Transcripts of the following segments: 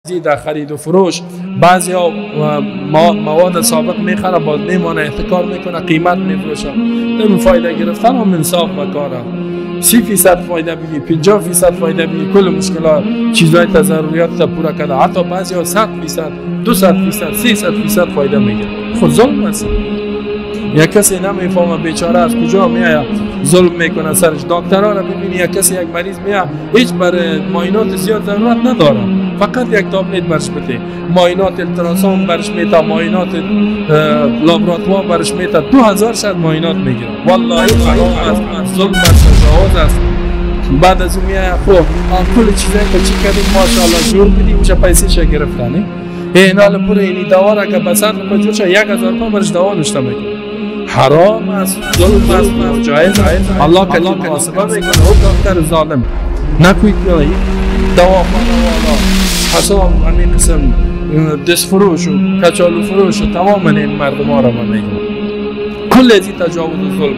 در خرید و فروش بعضی ها مواد سابق میخره، باز میمانه، احتکار میکنه، قیمت میفروشه. در فایده گرفتن هم انصاف و کاره. 30% فایده بگی، 50% فایده بگی، کل مشکلات چیزهای تضرریات تا پورا کرده. حتی بعضی ها 100%، 200%، 300% فایده میگیره. خود ظلم است. یک کسی نمیفهمه بیچاره از کجا میآید، ظلم میکنه سرش. دکترها را ببینی، یک کسی یک مریض میاد، هیچ برای معاینات زیاد ضرورت نداره، فقط یک تابلت برش بده، معاینات ultrasound برش میده، معاینات لابراتوار برش میده، 2000 شد معاینات میگیره. والله حرام است، ظلم است، تجاوز است. بعد از اون میاد خب کل چیزایی که چی کردیم ماشاءالله جور بدیم، چه پیسه شه گرفتن. این حال پر اینی دوا را که به 100 روپیه جور شه، 1000 روپیه برش دوا نوشته میکنه. حرام است، ظلم است، ناجایز است. الله که محاسبه میکنه. او دکتر ظالم نکوی که دواخانه والا حساب همین قسم دست فروش و کچالو فروش و تمام این مردم ها را من میگم کل از این تجاوز و ظلم.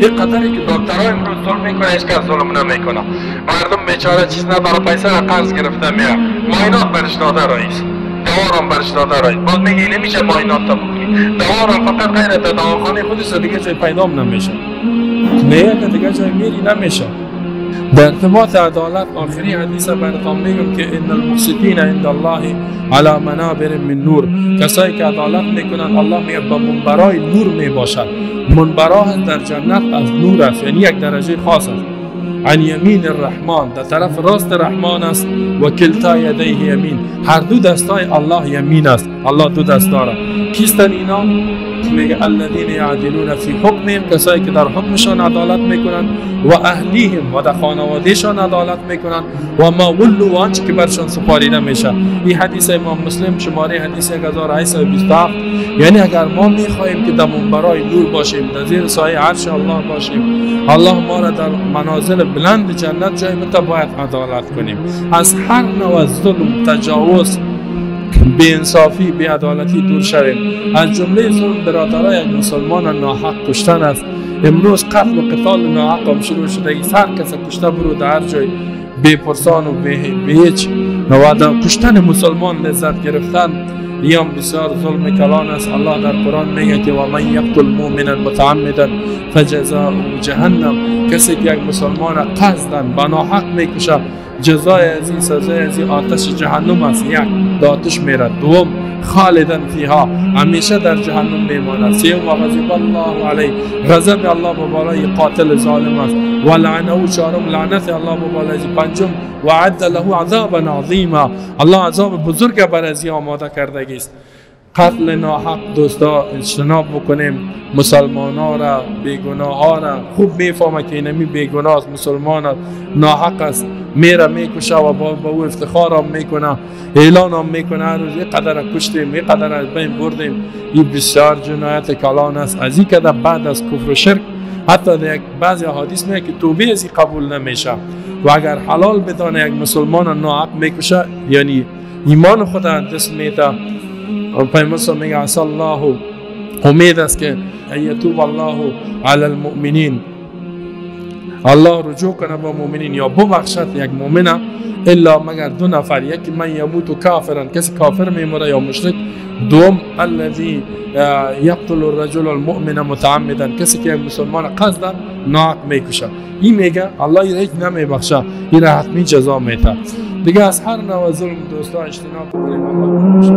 این قدری که دکترها امروز ظلم میکنه هیچ کس ظلم نمیکنه. مردم بیچاره چیز نداره، پیسه را قرض گرفته میاد، معاینات برش داده رئیس، دوارم برش داده رئیس، باز میگه نمیشه معاینات تا بکنی، دوارم فقط غیر در دواخانه خودش دیگه جای پیدام نمیشه، نه که دیگه جای میری نمیشه. در ارتباط عدالت آخری حدیث براتون میگم که ان المقسطین عند الله علی منابر من نور، کسایی که عدالت میکنن الله میگه به منبرای نور میباشد. منبراه در جنت از نور است، یعنی یک درجه خاص است. عن یمین الرحمن، در طرف راست رحمان است. و کلتا یدیه یمین، هر دو دستای الله یمین است، الله دو دست داره. کیستن اینا؟ میگه الذین یعدلون فی حکمهم، کسایی که در حکمشان عدالت میکنن، و اهلیهم، و در خانوادهشان عدالت میکنن، و ما ولوا، و آنچه که برشان سپاریده میشه. این حدیث امام مسلم شماره حدیث 1827. یعنی اگر ما میخواهیم که در منبرای نور باشیم، در زیر سایه عرش الله باشیم، الله ما را در منازل بلند جنت جای بده، باید عدالت کنیم. از هر نوع ظلم، تجاوز، بی‌انصافی، بی‌عدالتی دور شویم. از جمله ظلم برادرای یک مسلمان ناحق کشتن است. امروز قتل و قتال ناحق هم شروع شده. هر کس کشته برو در هر جای بی پرسان و بی هیچ و در کشتن مسلمان لذت گرفتن، این هم بسیار ظلم کلان است. الله در قرآن میگه که و من یقتل مؤمنا متعمدا فجزاؤه جهنم، کسی که یک مسلمان قصدا به ناحق میکشه، جزای از این سزای از این آتش جهنم است. یک، در آتش میره. دوم، خالدا فیها، همیشه در جهنم میماند. سوم، و غضب الله علیه، غضب الله به بالای قاتل ظالم است. و لعنه، چهارم، لعنت الله به بالای. پنجم، و عد له عذابا عظیما، الله عذاب بزرگ بر از این آماده کردگی است. قتل ناحق دوستا اجتناب بکنیم. مسلمان ها را، بیگناه ها را، خوب میفهمه که اینمی بیگناه است، مسلمان است، ناحق است، میره میکشه و با او افتخار هم میکنه، اعلان هم میکنه هر روز یک قدر کشتیم، یک قدر از بین بردیم. این بسیار جنایت کلان است. از این کده بعد از کفر و شرک حتی در یک بعضی احادیث میگه که توبه از این قبول نمیشه. و اگر حلال بدانه یک مسلمان ناحق میکشه، یعنی ایمان خود دست میده. پیامبر میگه عسی الله، امید است که یتوب الله علی المؤمنین، الله رجوع کنه با مؤمنین یا ببخشد یک مؤمنه، الا مگر دو نفر، یکی من یموت کافرا، کسی کافر میموره یا مشرک. دوم، الذی یقتل الرجل المؤمن متعمدا، کسی که مسلمان قصدا ناحق میکشه. این میگه الله این هیچ نمیبخشه، این را حتمی جزا میده. دیگه از هر نوع ظلم دوستا اجتناب کنیم. الله